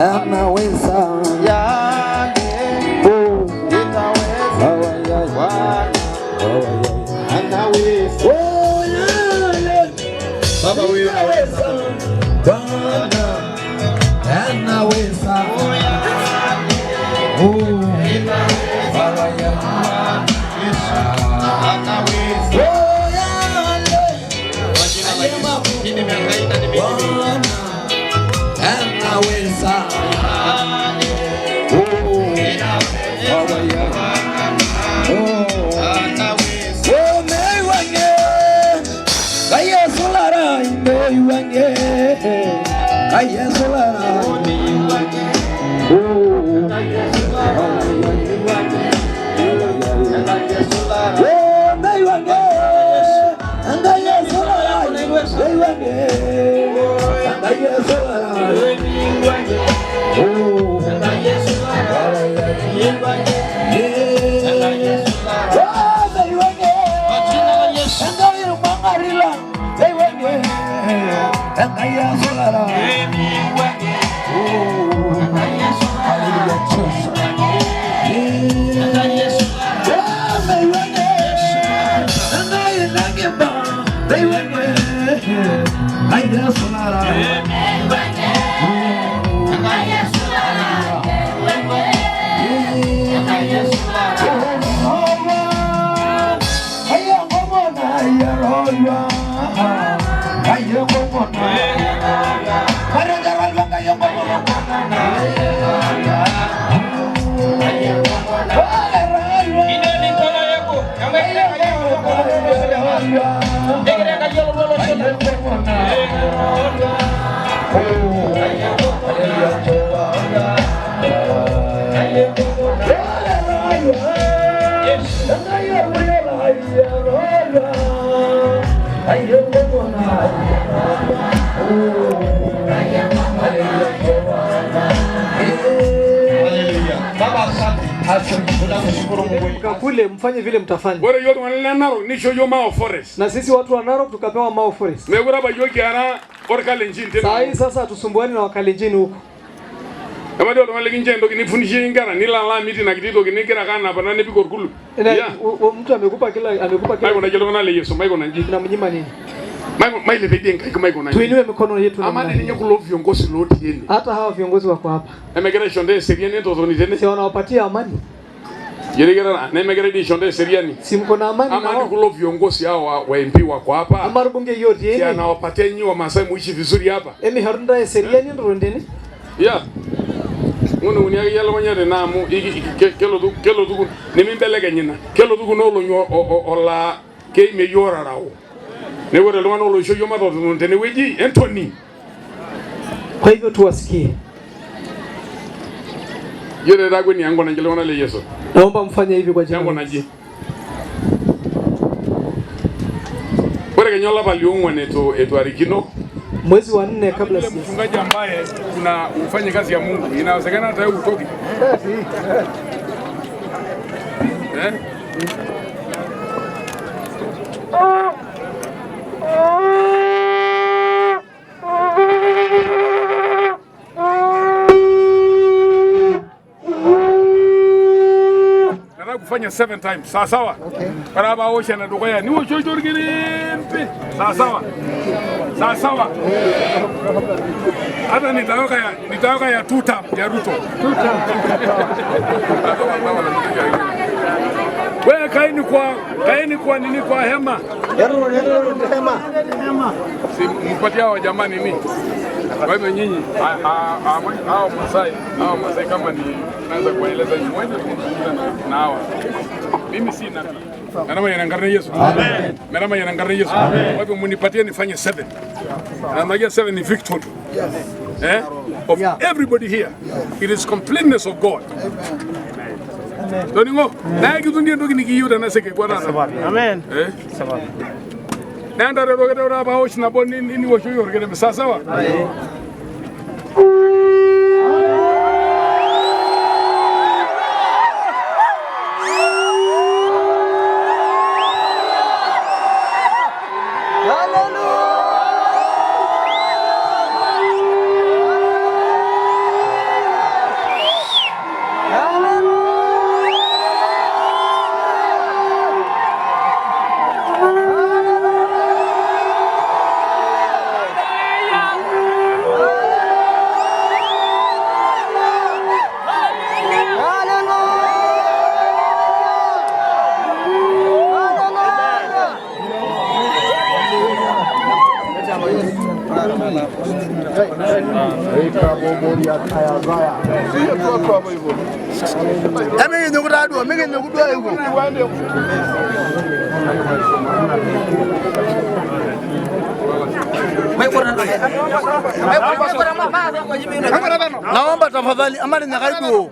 Anaweza. Oh, Anaweza. Oh, yale. Baba huyu anaweza. Bwana anaweza. Oh, Baba ya. Anaweza. Oh, yale. Kwa jina la Yesu. Hii ni miaka ina ni mingi. Bwana anaweza. Oh, Baba ya. Oh. Anaweza. Oh, meiwange. Kayesulara, meiwange. Kayesulara. Oh, oh, meiwange. Kayesulara, meiwange. Kayesulara. Oh, yeah. Oh, meiwange. Kwa jina la Yesu. Haleluya. Baba asante. Tunakushukuru Mungu wetu. Kule mfanye vile mtafanya. Ore yiok iltung'anak le Narok nisho yiok Mao Forest. Na sisi watu wa Narok tukapewa Mao Forest. Mekure apa yiok kiara orkalenjin Saa hii tena. sasa hatusumbuani na Wakalenjin huko. Ematii oltung'ani likincho entoki nifundishie inkera nilo alo amit ina kiti toki nigira ake anapana nipik orkuluk. Ina, Yeah. mtu amekupa kila Maikuna nji iltung'anak le Yesu, maikuna nji. tunamnyima nini? Mailepie dii inkaik maikuna nji. Tuinue mikono yetu Amaa namna dii hii. ninye kulo viongozi lotii ene. Hata hawa viongozi wako hapa. Nemegira aisho ntae eseriani entotoni tene. Si wanawapatia amani? Yerigira nemegira dii aisho ntae eseriani. Si mko na amani na Ama ni wao? kulo viongozi hao wa MP wako hapa. Ama rubunge yote Si ene. anawapatia nyinyi Wamasai muishi vizuri hapa. Emi harunda eseriani ndorondeni. Yeah. Ng'uni akeyie elukunya tene amu kelotu nimimbelekeny ina. Kelotu kuna olong'i olaa keimie yiok orarao. Neeku ore iltung'anak oloisho yiok matotoni tenewueji entoni. Kwa hivyo tuwasikie. Yiolo taa kweni enko naji iltung'anak le Yesu. Naomba mfanye hivi kwa jina Enko la Yesu. naji. Ore kenya olapa liong'wan eitu arikino. Mwezi wa 4 kabla Yule sija. mchungaji ambaye kuna ufanye kazi ya Mungu inawezekana hata wewe utoke. Eh? Nataka kufanya 7 times. Sawa sawa? Okay. Baraba osha na dukuya. Ni osho orkirimpi. Sawa sawa. Sawa sawa. Hata nitaweka ya 2 term ya Ruto. 2 term. Wewe kaeni kwa nini kwa hema? Si mpatie hao jamaa nini? Kwa hivyo nyinyi hao Masai kama ni naanza kueleza nyinyi mwanzo kuzungumza na hawa. Mimi si nabii. Narama yanangarna Yesu. Amen. Narama yanangarna Yesu. Amen. Kwa hivyo munipatie nifanye 7. Na najua 7 ni victory. Yes. Eh? Of everybody here. It is completeness of God. Amen. Toningo, na kitu ndiye ndoki nikiyieu tenaseke kwa tata. Amen. Eh? Nenda rero rero ba osh na boni ni wosho yorgere sawa sawa. Hallelujah. Naomba tafadhali amani nyakaibu.